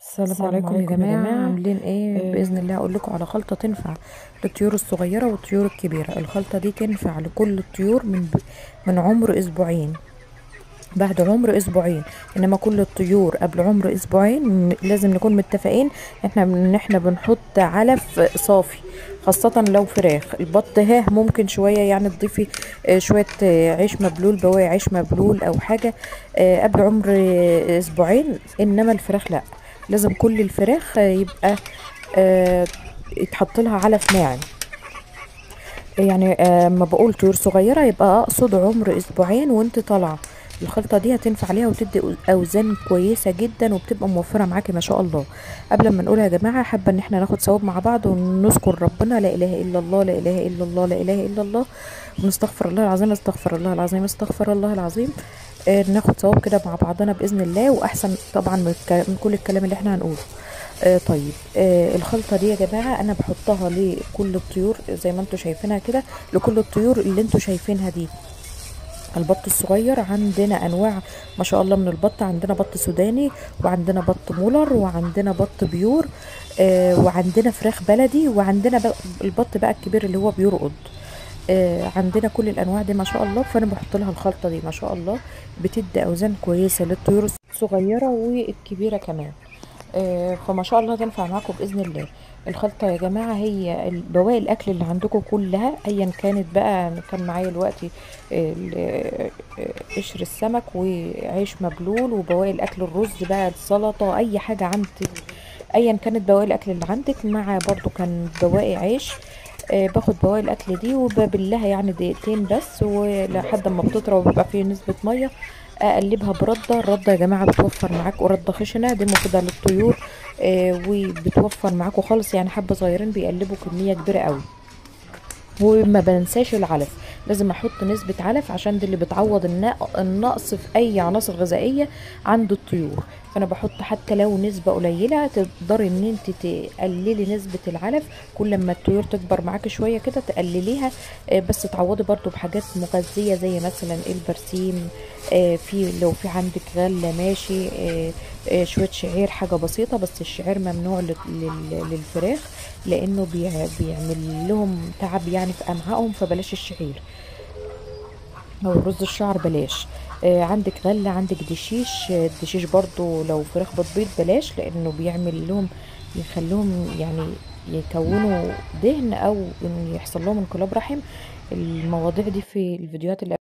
السلام السلام عليكم يا عليكم يا جماعة، جماعة. عاملين ايه؟ بإذن آه، الله اقول لكم على خلطة تنفع للطيور الصغيرة والطيور الكبيرة. الخلطة دي تنفع لكل الطيور من عمر اسبوعين، بعد عمر اسبوعين، انما كل الطيور قبل عمر اسبوعين لازم نكون متفقين ان احنا بنحط علف صافي، خاصة لو فراخ. البط ها ممكن شوية يعني تضيفي شوية عيش مبلول، بواقي عيش مبلول او حاجة قبل عمر اسبوعين، انما الفراخ لا، لازم كل الفراخ يبقى يتحط لها علف ناعم. يعني ما بقول طيور صغيرة يبقى اقصد عمر اسبوعين وانت طالعة. الخلطة دي هتنفع عليها وتدي اوزان كويسة جدا وبتبقى موفرة معاكي ما شاء الله. قبل ما نقولها يا جماعة، حابة ان احنا ناخد ثواب مع بعض ونذكر ربنا، لا اله الا الله، لا اله الا الله، لا اله الا الله، ونستغفر الله العظيم، استغفر الله العظيم، استغفر الله العظيم. ناخد ثواب كده مع بعضنا باذن الله، واحسن طبعا من كل الكلام اللي احنا هنقوله. طيب، الخلطة دي يا جماعة انا بحطها لكل الطيور زي ما انتم شايفينها كده، لكل الطيور اللي انتم شايفينها دي. البط الصغير عندنا انواع ما شاء الله من البط، عندنا بط سوداني، وعندنا بط مولر، وعندنا بط pure، وعندنا فراخ بلدي، وعندنا البط بقى الكبير اللي هو بيرقد. عندنا كل الانواع دي ما شاء الله. فانا بحط لها الخلطة دي ما شاء الله، بتدي اوزان كويسة للطيور الصغيرة والكبيرة كمان. فما شاء الله تنفع معاكم باذن الله. الخلطة يا جماعة هي بواقي الاكل اللي عندكم كلها ايا كانت بقى. كان معايا دلوقتي قشر السمك وعيش مبلول وبواقي الاكل، الرز بقى، السلطة، اي حاجة عندك ايا كانت بواقي الاكل اللي عندك، مع برضو كان بواقي عيش. باخد بواقي الاكل دي وببلها يعني دقيقتين بس، ولحد ما بتطرى وبيبقى فيه نسبه مية اقلبها برده. الردة يا جماعة بتوفر معاكم، رده خشنه دي مفيدة للطيور، وبتوفر معاكم خالص، يعني حبه صغيرين بيقلبوا كمية كبيرة قوي. وما بنساش العلف، لازم احط نسبه علف عشان دي اللي بتعوض النقص في اي عناصر غذائية عند الطيور. فانا بحط حتى لو نسبه قليله، تقدري ان انت تقللي نسبه العلف كل ما الطيور تكبر معاكي شوية كده تقلليها، بس تعوضي برضو بحاجات مغذيه زي مثلا البرسيم، في لو في عندك غله ماشي، شوية شعير، حاجة بسيطة، بس الشعير ممنوع للفراخ لانه بيعمل لهم تعب يعني في امعائهم، فبلاش الشعير او رز الشعر بلاش. عندك غله، عندك دشيش، الدشيش برضو لو فراخ بتبيض بلاش، لانه بيعمل لهم، يخليهم يعني يكونوا دهن او ان يحصل لهم انقلاب رحم. المواضيع دي في الفيديوهات اللي